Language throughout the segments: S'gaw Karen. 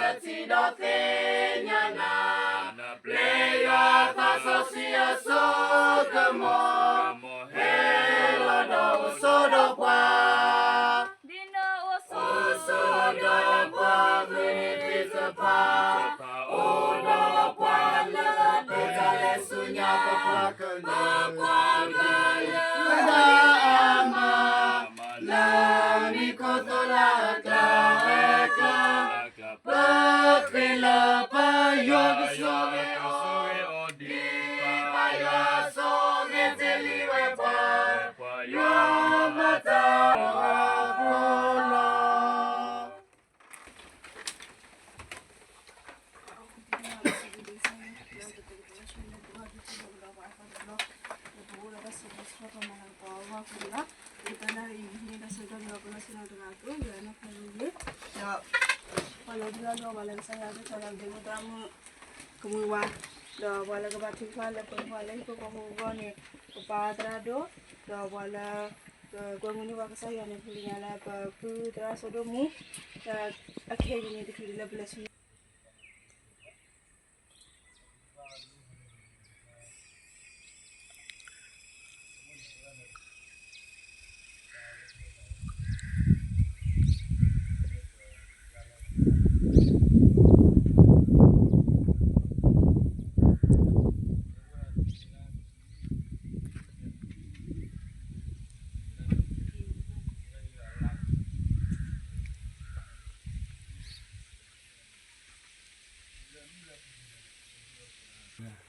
ထံဒီးသ့ၣ်ညါနၤ, နပျဲယွၤသးစီဆှံအစိကမီၤ, ဟဲလီၤဒီးအိၣ်ဆိးဒီးပှၤ, ဒ်နအိၣ်ဆိးဒီးပှၤမုၢ်နံၤသ့ၣ်တဖၣ်, အိၣ်ဒီးပှၤလၢပတၢ်လဲၤဆူညါပပှၤကလုာ်, ပပှၤကလုာ်, ဝဲဒၣ်အမၤ လၢမံၤခိၣ်သိလၢအကျါ, အကျါ, ပဃ့လၢပယွၤကဆိၣ်ဂ့ၤအီၤ, ဒ်ပယွၤဆိၣ်ဂ့ၤတ့ၢ်လံဝဲပှၤ, ယွၤမၤတၢ်အဃိလီၤ. ပှၤလၢဒုၣ်ဒါဒီးပှၤလၢကစၢ်ယွၤအကလုၢ်ကထါလၢဒ့မုၣ်သရၣ်မုၣ် ကမူၤဝါ, ဒီးပှၤလၢကဘါထုကဖၣ်လၢပှၤလၢဟံၣ်ဖိဃီဖိအဂီၢ်န့ၣ် ပပၢ်သရၣ်ဒိၣ်, ဒီးပှၤလၢ ကကွဲမုာ်န့ၢ်ပှၤကစၢ်ယွၤန့ၣ် ပသ့ၣ်ညါလၢပဖုသရၣ်စိဒိၣ်မူ, ဒီးအခဲအံၤန့ၣ် တချုးဒံးလၢပလဲၤဆူညါ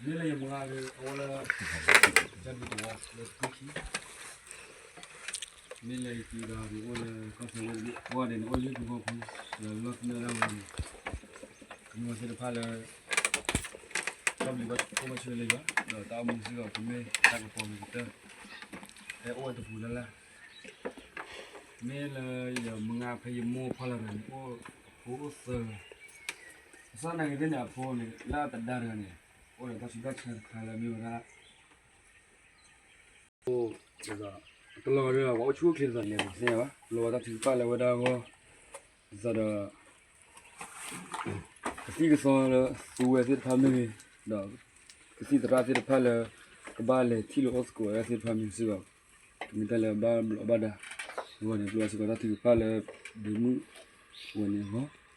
မ့ၢ်လၢယမုၢ်ဂၤလၢအအိၣ်လၢ ကၠၢ်ဒူသဝီလၢတကူၣ်ခံ, မ့ၢ်လၢယက့ၤဒီးနအိၣ်လၢကီၢ်စဲၣ်ဝဲတဘ့ၣ်, အဝဲန့ၣ်နအိၣ်လၢဟံၣ်ဖိဃီဖိ, ဒီးလီၢ်သနၢၣ်ဒၣ်ဝဲန့ၣ်, ကမ့ၢ်ဝဲသ့ၣ်တဖၣ်လၢ တၢ်ဘျုးဘၣ်အိၣ်ဘၣ်ဆိၣ်ဂ့ၤလၢယွၤ, ဒီးတၢ်အိၣ်မူစ့ၢ်ကီး ကမ့ၢ်တၢ်ကပီၤမုၢ်ကတၢၢ်, ဟဲအိၣ်ဝဲတပူၤလၢ်လၢ်, မ့ၢ်လၢယမုၢ်ဂၤဖဲယမိၢ်ဖီလာ်တဂၤန့ၣ် အိၣ်ဖိအိၣ်သၢဂၤ, ကစၢ်နာ်က့သ့ၣ်န့ၣ် အဖိန့ၣ် လၢအသဒါတဂၤန့ၣ် အိၣ်ဒီးတၢ်ဆူးတၢ်ဆါတခါလၢအမ့ၢ်ဝဲဒၣ် အိၣ်ဒ်သိး တလီၤဒ်သိး ပှၤအိၣ်ဆူၣ်အိၣ်ချ့ဒ်သိးန့ၣ် ပသ့ၣ်ညါဘၣ်, ပလီၤဝဲတၢ်ထုကဖၣ်လၢဝဲဒၣ်အဂီၢ်, ဒ်သိးဒီး ကသံၣ်ကသီလၢသူဝဲသ့ၣ်တဖၣ်မ့ၢ်ဂ့ၤ, ဒီးကသံၣ်သရၣ်သ့ၣ်တဖၣ်လၢ ကဘၣ်လဲၤထံၣ်လိာ်အိၣ်သကိးဝဲဒၣ်သ့ၣ်တဖၣ်မ့ၢ်စ့ၢ်ကီး, ကမ့ၢ်တၢ်လၢဘၣ်ဘျီးဘၣ်ဒါ အဂီၢ်န့ၣ် ပလီၤစ့ၢ်ကီးတၢ်ထုကဖၣ်လၢ ဒ့မုၣ်ဝဲန့ၣ်အဂီၢ်